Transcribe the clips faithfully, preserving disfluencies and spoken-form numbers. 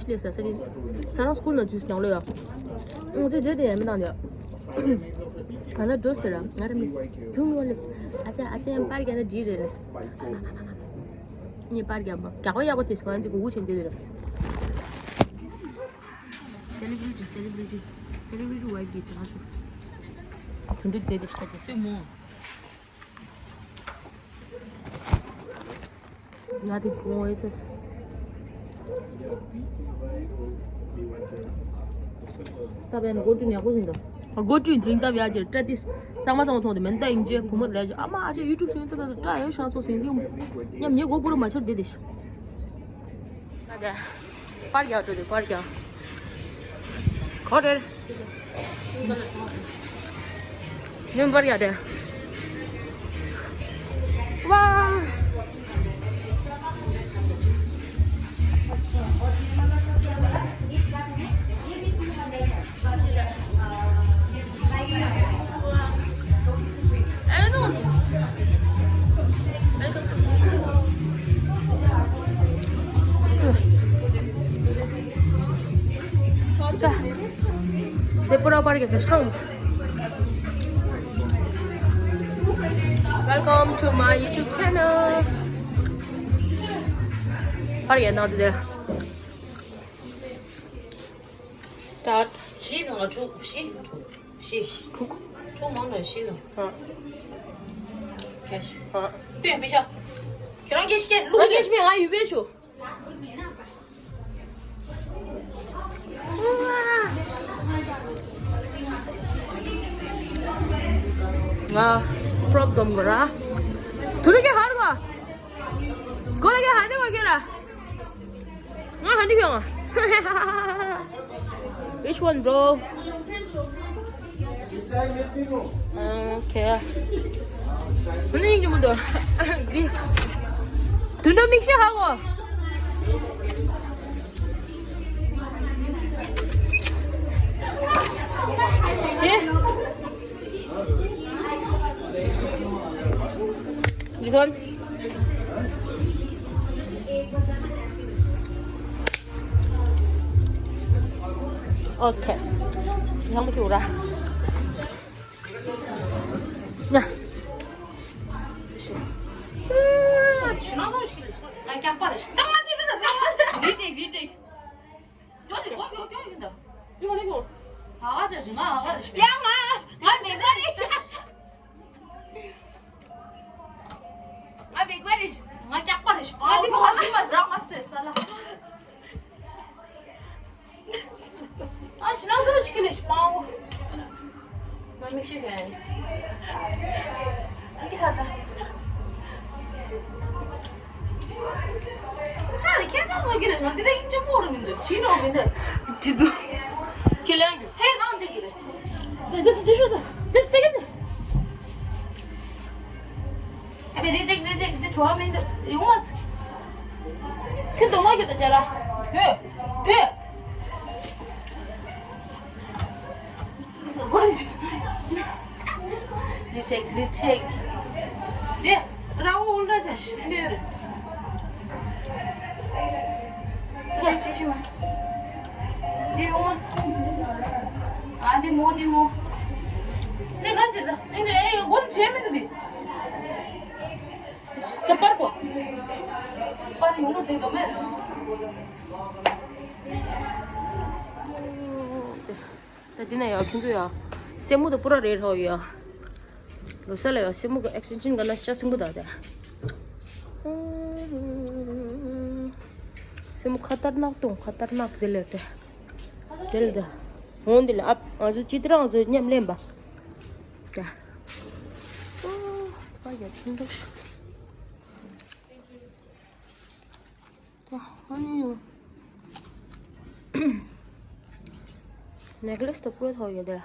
ལས་ས་ས་དེ་ས་རང་སྐུལ་ན་ཇུས་ནང་ལོ་ཡ། ཨོ་དེ་དེ་དེ་ཡ་མི་ནང་དེ་ཡ། ང་ན་འགྲོ་སྟེ་ར་ང་ར་མི་ཁྱུང་ཡོ་ལས། ཨ་ཅེ་ཨ་ཅེ་ཡང་པར་རྒྱག་ན་འགྲིག་རེད་ལས། ངས་པར་རྒྱག་པ་རྒྱག་པ་ཡག་པོ་དེ་སོང་ང་འདི་གུ་གུ་ཆེན་དེ་དེ་ར། Celebrity, celebrity, celebrity wife གི་དྲག་ཤོར། དུ་འགྲིག་དེ་དེ་ཤ་དེ་སོས་མོ། ང་དེ་གོང་ཨེ་སོས། ད་བན་གོ་ཏུ་ནས་གོ་ཟིན་ད། གོ་ཏུ་དྲིན་ད་བྱ་ཅེར་སྤྲད་དེ་ཚང་མ་ཚང་མ་མཐོང་དེ་མེན་ད་ཡིན་ཅེ་བུ་མོ་ལས་ཨ་མ་ཨ་ཅེ་ཡུ་ཊུབ་སུ་ཡིན་ད་ད་ད་ཡོད་ཤང་ཚོ་ཟིན་ཟིན་མཉམ་ཉེ་གོ་པུ་རུ་མ་ཆར་དེ་དེ་ཤ། ཨ་དེ། པར་རྒྱག་འགྲོ་དུས་པར་རྒྱག་གོ་རེར། ཉུང་པར་རྒྱག་འགྲོ། ཝ། They put up our guests. Welcome to my YouTube channel. Are you not there? Start. ཤི་ནང་ལ་འཁྲུག་ཤི། ཤི། འཁྲུག་འཁྲུག་མང་ནང་ཤི་ནང་། ཧ། ཁྱེད་ཤི། ཧ། སྟོན་པའི་ཤ། ཁྱེད་རང་སྐད་ཤི་སྐད་ལུག་ང་སྐད་ཤི་མེད་ང་ཡུལ་པས་ཆུ། ང་པྲོབ་སྡོམ་དགོས་ར། དུ་རུ་ཀྱི་ཧར་བ། གོ་ལ་ཀྱི་ཧར་དེ་གོ་ཁྱེད་ར། ང་ཧ་འདི་ཁྱོད། Which one, bro? Okay. ནི་ཡིན་གྱི་མི་འདུག་འདི། དུད་འགྲོ་མིག་ཤེལ་ཧ་གོ། དེ། འདི་ཐོན། Okay. ཡང་མི་ཁྱོད་ར། ཉ། Retake, retake. ཡོ་ཞིག་གོ་ཡོ་ཡོ་ཡིན་ད། ཡོ་ལེ་ཡོ། ཨ་ཝ་ཅོ་ཞིག་ང་ཨ་ཝ་རེ་ཞིག་ཡང་ང་ང་མེད་ད་རེ་ཆ། ང་མེད་པ་རེ་ཞིག་ང་སྐྱག་པ་རེ་ཞིག་ང་དེ་གོ་ང་དེ་མ་ཞག་མ་སེ་ས་ལ། ཨ་ཞིག་ནང་སོ་ཞིག་ལེ་ཞིག་པའོ། ང་མི་ཤེས་ག་ཨ་ཀི་ཧ་ད། ཁྱེད་ཚོ་ཚོ་གི་རེད་ང་འདི་ལྟ་ཡིན་ཅི་པོ་རུ་མི་འདུག་ཅི་ནོ་མི་འདུག་ཅི་འདུག་ཁྱེད་ལ་ཡང་གི་ཧེ་གང་ཅི་གི་རེད། ཟེ་ཟེ་ཟེ་ཤོད་ད་ཟེ་ཟེ་གི་ནི། ཨ་མི་རི་ཇེག་རི་ཇེག་དེ་བྲོ་བ་མི་འདུག་ཡོང་བ་ཟེ། ཁྱེད་དོ་མ་གི་དོ་ཅ་ལ། ཧེ་ཧེ། Retake, retake. དེ་ར་བོ་ཨུལ་ཏྲ་ཆ་ཤི་འདི་རེད། དེ་ཆི་ཤི་མ་སི། དེ་ཡོང་མ་སི། ཨ་དེ་མོ་དེ་མོ། དེ་ག་ཞིག་ད། ཨེ་འདི་ཨེ་ཡོ་གོར་ཆེ་མི་འདུག་དེ། དེ་པར་པོ། པར་ཡོང་གོ་དེ་དོ་མེད། ད་འདི་ན་ཡ་ཁྱོད་ཚོ་ཡ། སེན་མོ་དང་པུ་ར་རེད་ཧོ་ཡ། ལོ་ས་ལ་ཡ་སེན་མོ་གི་ཨེགས་ཊེན་ཤན་ག་ན་ཤ་སེན་མོ་ད་དེ། སེན་མོ་ཁ་ཏར་ནག་ཏོང་ཁ་ཏར་ནག་དེ་ལས་དེ། དེ་ལས་དེ། འོང་དེ་ལས་ཨ་ང་ཚོ་ཅི་ཏི་རང་ཚོ་མཉམ་ལེན་པ། དེ། ཨོ། ཨ་ཡ་ཐུང་དུ། ད་ཨ་ནི་ཡོ། ནེག་ལེས་དང་པུ་ར་ཐོག་ཡོད་དེ་ལ།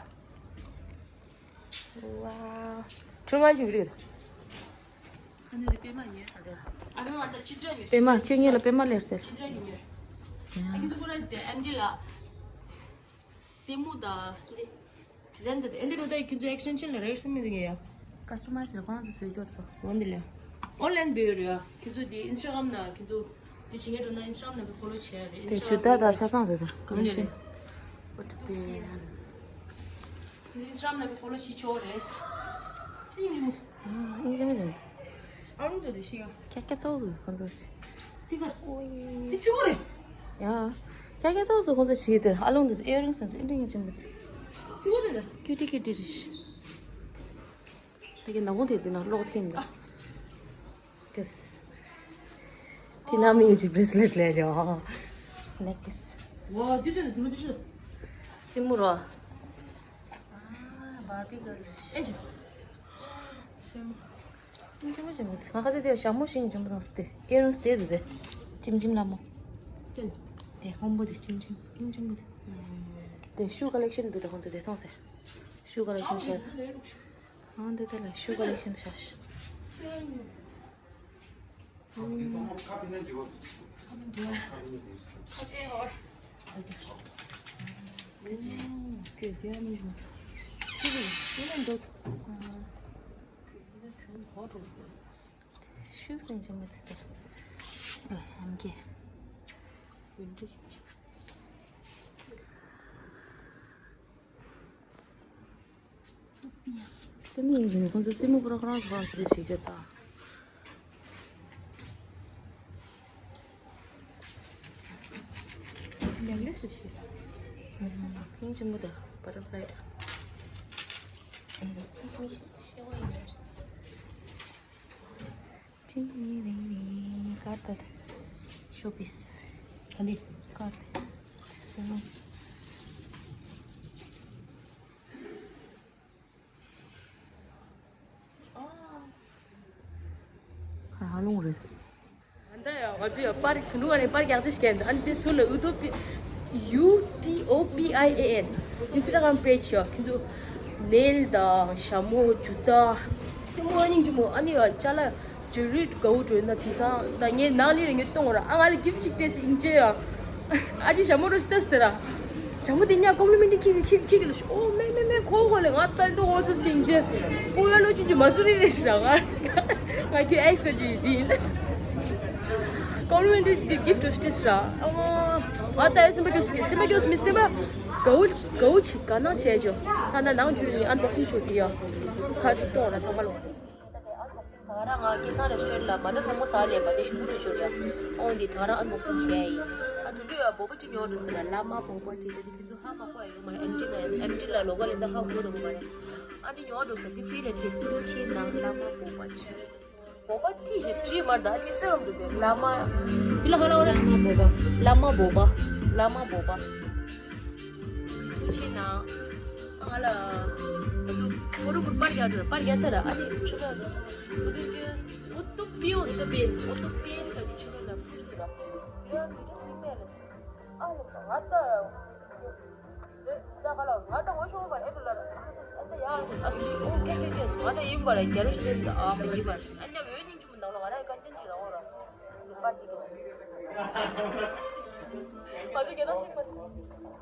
ཝའོ། ཁྱོད་ང་ཅིག་རེད། ཨ་ནི་དེ་པད་མ་ཉོས་ས་དེ་ལ། ཨ་ནི་ང་ད་ཅི་འདྲ་ཉོས། པད་མ་ཁྱོད་ཉོས་ལ་པད་མ་ལེར་ཟེར། ཅི་འདྲ་ཉོས། ཨ་ཁྱེད་ཚོ་པུ་ར་དེ་ཨེམ་ཌི་ལ། སེན་མོ་དང་། འདི། ཌི་ཛའིན་དེ་ཨེ་འདི་རུ་ད་ཁྱོད་ཚོ་ཨེགས་ཊེན་ཤན་ལ་རེད་སེ་མི་འདུག་ཡ། ཀ་སི་ཊ་མའི་ཛི་རེད་ཁོ་རང་ཚོ་བཟོས་ཀྱོར་ཚོ། འོ་འདི་ལ། ཨོན་ལན་བེ་རེད་ཡ། ཁྱོད་ཚོ་དེ་ཨིན་སི་ཊ་གྷ་རམ་ན་ཁྱོད་ཚོ། དེ་བྱེད་མཁན་འགྲོ་ན་ཨིན་སི་ཊ་གྷ་རམ་ནང་དཔེ་ཕོ་ལོ་བྱེད་ཡ་རེད། དེ་ཨིན་སི་ཊ་གྷ་རམ་ཇུ་ཏ་དང་ཆ་ཚང་རེད་ད། གང་རེད་རེད། ཨིན་སི་ཊ་གྷ་རམ་ནང་དཔེ་ཕོ་ལོ་བྱེད་ཆོག་རེད། ཨིན་ཇི་མི་འདུག་ཨ་རུང་དུ་དེ་ཤི་ཡང་། ཀྱ་ཀྱ་ཙོག་ཙོག་ཁོང་ཚོ་ཤི། དེ་གར། དེ་ཚུ་གོ་རེད། ཡ། ཀྱ་ཀྱ་ཙོག་ཙོག་ཁོང་ཚོ་ཤི་དེ་ཨ་ལུང་དུ་ཨེ་རིང་སན་སི་ཨིན་ཏྲིང་ཅིམ་བུ། ཚུ་གོ་རེད། ཀྱུ་ཏི་ཀྱུ་ཏི་རེད་ཤི། དེ་གི་ནག་པོ་དེ་དེ་ན་ལོག་ཐེམ་ད། དེ། ཅི་ན་མི་ཡོད་ཅི་བྷེ་སི་ལེ་ཊི་ལས་ཇོ། ནེག་ལེ་སི། ཝ་དེ་དེ་དེ་དེ་དེ། སི་མུ་རོ། ཨ། བར་པི་ཀལ་རེད། ཨེ་ཅི། སེམས། ཅིམ་ཅིམ་ཅིམ། ང་ཁ་ཚེ་དེ་ཞྭ་མོ་ཤིང་ཅིམ་པོ་དང་སྟེ། ཨེ་རིང་སྟེ་དེ་དེ། ཅིམ་ཅིམ་ལ་མོ། ཅན། དེ་སྔོན་པོ་དེ་ཅིམ་ཅིམ་ཅིམ་ཅིམ་པོ་དེ། དེ་ཤུ་ཀ་ལེག་ཤན་འདུག་ད་ཁོང་ཚོ་དེ་མཐོང་ཟེར། ཤུ་ཀ་ལེག་ཤན་ཤར། ཨང་དེ་དེ་ལ་ཤུ་ཀ་ལེག་ཤན་ཤར། ཤུ་སེང་ཆེན་པོ་དེ་ལྟར། ཨེ། ཨམ་སྐད། ཡུན་རིང་ཞིག་སེམས་ཡིན་གྱི་མི་ཁོང་ཚོ་སེམས་པོ་ཁོ་རང་ཁོ་རང་ཁོ་རང་ཚོ་རེ་བྱེད་ཀྱི་ད། ལེགས་ལེགས་སུ་ཞིག་ཕིང་ཆེན་པོ་དང་བ་ཊར་ཕ་ལའི་དང་། མི་ཤེས་པ་ཡིན་ན། ཅིང་ནི་རིང་རིང་ཀར་ཏ་ཤོ་པིས། ག་འདི། ཀར་ཏ་སེ་མོ། ཨ་ལོང་རེད། ཨ་ད་ཡ་ང་ཚོ་ཡ་པར་དུ་ནུ་ག་ནས་པར་རྒྱག་རྩིས་བྱས་འདུག་ཨ་ནི་དེ་ཟུར་ལ་ཨུ་ཏོ་པི། ཡུ་ཏི་ཨོ་པི་ཨའི་ཨེ་ཨེན། ཨིན་སི་ཊ་གྷ་རམ་པེ་ཇི་ཡ། ཁྱེད་ཚོ་ནེལ་དང་ཞྭ་མོ་ཇུ་ཏ། སེ་མོ་ཨ་ནི་ཇུ་མོ་ཨ་ནི་ཡ་ཅ་ལག་ཇུ་རི་གའུ་ཏྲོ་ན་དེང་སང་ད་ངའི་ནང་ལི་རེ་ངས་གཏོང་བ་ར། ཨ་ང་ལ་གིཕ་ཅིག་སྤྲད་སི་ཨིན་ཅེ་ཡ། ཨ་ཅེ་ཞྭ་མོ་རོ་ཤི་ཏ་སི་ཏེ་ར། ཞྭ་མོ་དེ་ཉག་ཀོམ་ལི་མེན་ཊི་ཁྱི་ཁྱི་ཁྱི་ལ་ཤོ། ཨོ་མེ་མེ་མེ་ཁོ་ཁོ་ལེ། ང་ད་འདོ་ཧོ་སི་སི་ཀིང་ཅེ། ཁོ་ཡ་ལོ་ཅི་ཅི་མ་སུ་རི་རེ་ཤི་ར། ང་ང་ཁྱོད་ཨེག་སི་ཀ་ཅི་དེ་ཡིན་ལ། ཀོམ་ལི་མེན་ཊི་དེ་གིཕ་ཏོ་ཤི་ཏ་སི་ར། ཨ་ང་ད་ཨེ་སེམས་པ་སྐྱོ་སི་སེམས་པ་སྐྱོ་སི་མི་སེམས་པ། གའུ་གའུ་ཆི་ག་ནང་བྱས་ཅོ། ད་ན་ནང་ཆུ་ཡིན་ཨན་བོག་སིང་ཆུ་དེ་ཡ། ཁ་ཏི་གཏོང་ར་ཚང་མ་ལོ། ད་ལྟ་དེ་ཨན་བོག་སིང་ད་ག་རང་ང་སྐལ་བཟང་རེ་སི་ཊོ་རན་ལ་མ་འདྲ་ཐང་མོ་ཟ་ལེ་བ་དེ་ཞུ་རུ་ཆོར་ཡ། ཨོ་འདི་ད་ག་རང་ཨན་བོག་སིང་བྱས་ཡིན། ཨ་དུ་དུ་ཡ་བོ་པ་ཅི་ཉོ་འགྲོ་ཟེར་ན་བླ་མ་བོ་པ་ཅི་དེ་ཁྱི་ཚོ་ཧ་མ་གོ་ཡ་ཡོད་མ་རེད། ཨེམ་ཊི་ལ་ཡ་ཨེམ་ཊི་ལ་ལོ་ག་ལེན་ད་ཧ་གོ་དོ་མ་རེད། ཨ་འདི་ཉོ་འགྲོ་ཟེར་འདི་ཕི་ལ་ཏེ་སི་ཏུ་ཆེ་ན་བླ་མ་བོ་པ་ཅི། བོ་པ་ཏི་ཞེས་བྲིས་མ་ད་ཨ་ཏི་སི་རམ་དུ་དེ་བླ་མ། འདི་ལ་ཧ་ལ་བ་ར། བླ་མ་བོ་པ། བླ་མ་བོ་པ། བླ་མ་བོ་པ། ཐུགས་རྗེ་གནང་། ཨ་ང་ལ། ཨ་ཏུ་ཁོ་རུ་པར་རྒྱག་དུ་པར་རྒྱག་ས་ར། ཨ་ཏི་ཆུ་ལ། ཨུ་ཏུ་ཀྱོན། ཨུ་ཏུ་པི་ཨུ་ཏུ་པི་ཨུ་ཏུ་པི་ཨན་ད་ཏི་ཆུ་ལ་ལ་ཕུ་ཏུ་ར། ཡོ་ཏུ་ཏུ་སི་མེ་ལ་སི། ཨ་ལ་ང་ད། ཟེར་ད་ག་ལ་ང་ད་ངོ་ཤོང་བར་ཨེ་ཏུ་ལ་ར། ཨ་ད་ཡ་ཨ་ཏུ་ཨོ་ཀེ་ཀེ་ཀེ་ང་ད་ཡིན་པ་ར་རྒྱ་རུ་ཤི་ཏུ་ཨ་མ་ཡིན་པ་ར། ཨ་ཉམས་ཡོད་ཉིན། ནང་ལ་ང་རང་གི་ཀན་ཏན་ཅིག་རང་འོ་ར། འདི་པར་འདི་གི་ནང་། ང་ཚོ་རྒྱལ་ནང་ཞིག་པ་སི།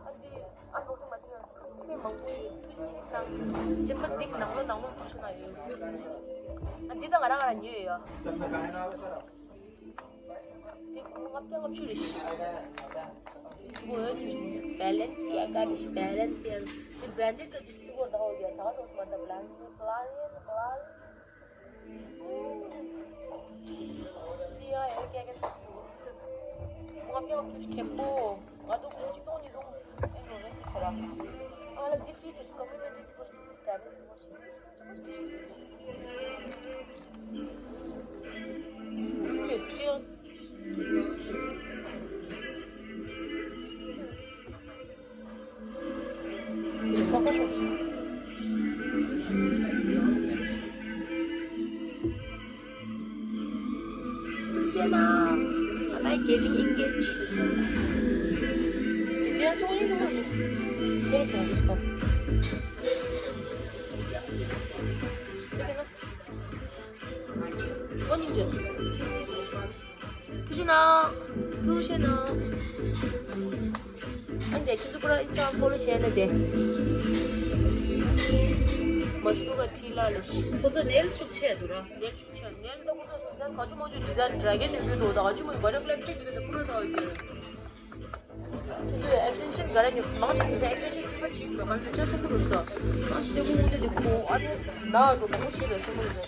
ཨ་འདི་ཨ་ལོ་སི་མ་ཅི་ཡང་ཐུགས་ཆེ་མང་པོ་ཡིན། ཐུགས་ཆེ་གནང་། སེམས་པ་འདི་ནང་ལོ་ནང་ལོ་ཐུགས་ཆེ་གནང་ཡོད་སོ། ཨ་འདི་ད་ང་རང་ང་རང་ཉོས་ཡོད་ཡ། འདི་ལྔ་བརྒྱ་ལྔ་བཅུ་རེད་ཤི། འོ་འདི་བེ་ལེན་སི་ཨ་ག་རེད་ཤི། བེ་ལེན་སི་ཨ་འདི་བྷེ་རན་ཌེཌ་ག་ཅི་སི་གོ་ད་འོ་ཡ། ད་སོ་སི་མ་ད་བྷེ་ལེན་སི་བྷེ་ལེན་སི་བྷེ་ལེན་སི། འདི་ཡང་ཡང་སྐད་སྐད་ཚིག་ཚིག་ངོ་སྐད་ཚིག་མཁན་པོ། ང་ཚོ་ཁོང་ཆིག་སྟོང་ཉིས་སྟོང་ཨེ་འགྲོ་རེད་ཟེར་ཟེར་ར། ཨ་ལ་འདི་ཕི་ཏིས་ཀོ་མི་ནི་ཏིས་ཀོ་ཏིས་ཀ་མི་ཏིས་ཀོ་ཏིས་ཀ་མི་ཏིས། ཁྱོད་ཁྱོད། ཐུགས་རྗེ་གནང་། Am I getting engaged? དེ་དེ་ཚོ་ཡིན་ནོ། དེ་རེད་དེ་རེད། དེ་ག་ན། ཨོ་ནི་ཇོ། ཐུགས་རྗེ་གནང་། ཐུགས་རྗེ་གནང་། ཨ་ནི་དེ་ཁྱེད་ཚོ་པུ་ར་ཨིན་སི་ཊ་གྷ་རམ་ཕོ་ལོ་བྱས་ན་དེ། མ་ ཤུ་ག་ཁྲི་ལ་ལ་ཤི། ཁོ་ཚོ་ནེལ་ཤུགས་ཆེ་འདུག་ར། ནེལ་ཤུགས་ཆེ། ནེལ་ད་ཁོ་ཚོ་ཌི་ཛའིན་ག་ཅུ་མ་ཅུ་ཌི་ཛའིན་དྲ་རྒྱ་ནུས་རྒྱུ་འགྲོ་ད་ག་ཅུ་མ་ཅུ་བ་ར་ཀླད་ཁྲིད་འདུག་ད་པུ་ར་ད་ཡོད། ཁོ་ཚོས་ཨེག་སི་ཊེན་ཤན་ག་རེ་ཉོ་མང་ཆེ་དེང་སང་ཨེག་སི་ཊེན་ཤན་ཁྱོད་བྱེད་དགོས་ག་རེ་ཆ་ཆེན་པོ་རུ་སོ། ཨ་སེ་མོ་འདི་དེ་ཁོ་ཨ་དེ་ན་འགྲོ་མང་པོ་བྱེད་དགོས་སེ་མོ་འདི།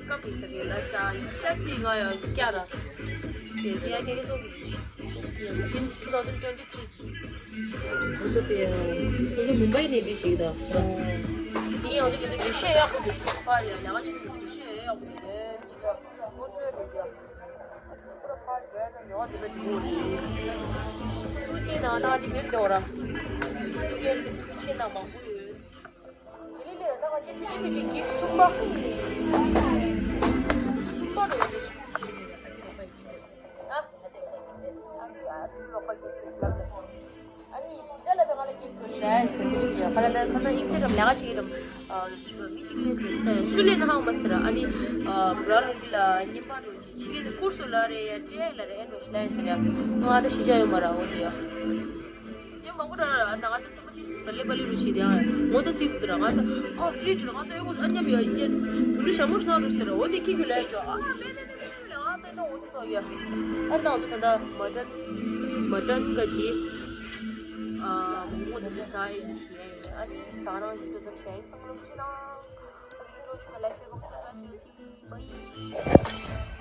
སྐབས་དེ་ས་གའི་ལ་ས་ཤ་ཚི་ང་ཡང་སྐྱ་ར། དེ་དེ་ཡ་ཀྱེ་ཀྱེ་སོ། Since two thousand twenty-three། ཁོ་ཚོ་དེ་ཁོ་ཚོ་མུམ་བྷའི་ནས་འདི་ཞིག་དང་། དེ་ཡང་ཁོ་ཚོ་འགྲེལ་བཤད་ཡག་པོ་འདུག་ཕར་ཡ་ལས་ཀ་བྱེད་འགྲེལ་བཤད་ཡག་པོ་འདུག་དེ་ཅི་ད་ཁོ་ཚོའི་རེད་ཡ། ཨ་ཁོ་ཚོ་ཕར་འགྲོ་ཡ་ད་ཉོ་བ་དེ་ད་འགྲོ་གི་རེད། ཐུགས་རྗེ་གནང་ད་འདི་མེད་འདོད་ར། འདི་མེད་རེད། ཐུགས་རྗེ་གནང་མང་པོ་ཡོད། དེ་ལས་ལས་ད་ང་ཚོ་ཕི་ལི་ཕི་ལི་གི་སུམ་པ། སུམ་པ་རེད་ལས། ཨ། ཨ་ཁུ་ཨ་ཁུ་རོགས་པ་གི་སུམ་པ་ལས། ཨ་ནི་གཞིས་ཆགས་ལ་ང་ལ་གིཕ་ཊི་ཞེས་ཟེར་ཕི་ལི་ཕི་ལི་ཁ་ལ་ད་ཁ་ཚ་ཨིག་ཚེ་རམ་ལས་ཀ་བྱེད་རམ། མི་གཅིག་ལས་ལས་ད་སུ་ལས་ན་ཧང་མ་ཟེར། ཨ་ནི་བྲ་རང་གི་ལ་ཉིན་པ་རུ་ཅི་ཆི་ལས་ནི་ཀུར་སུ་ལ་རེ་ཡ་ཏྲེ་ཡ་ལ་རེ་ཨེ་འགྲོ་ཞིག་ལ་ཡ་ཟེར་ཡ། ང་ད་གཞིས་ཆགས་ཡོད་མ་ར་འོ་དེ་ཡ། ཡང་མང་པོ་ར་ར་ད་ང་ད་སེམས་པ་ཏིས་པ་ལེ་པ་ལེ་རུ་ཆི་དེ་ཡང་ངོ་ད་ཚིག་དུ་ར་ང་ད་ཨ་ཧྲི་ཏུ་ར་ང་ད་ཨེ་གོ་ཨ་མཉམ་ཡ་ཡིན་ཅེ་དུ་ལུ་ཞྭ་མོ་ཤི་ན་རུ་ཤི་ཏུ་ར་འོ་དེ་ཁི་ཁུ་ལ་ཡ་ཅོ་ཨ་ར་མེ་མེ་མེ་མེ་ལ་ང་ད་ད་འོ་ཚོ་ཚོ་ཡ། ཨ་ད་འོ་ད་ད་མ་ཏན་མ་ཏན་ག་ཆི། ཨ་མོ་མོ་ད་ཅི་ས་ཡིན་ཆི་ཡ་ཡིན། ཨ་ནི་ད་རང་ཡིན་དུ་ཙམ་ཤ་ཡིན་སང་ལོ་ཤི་ན། ཨ་བི་ཌིའོ་ཤི་ན་ལའིག་ཤེར་གོ་ཤི་ན་ཅི་ཅི་བའི།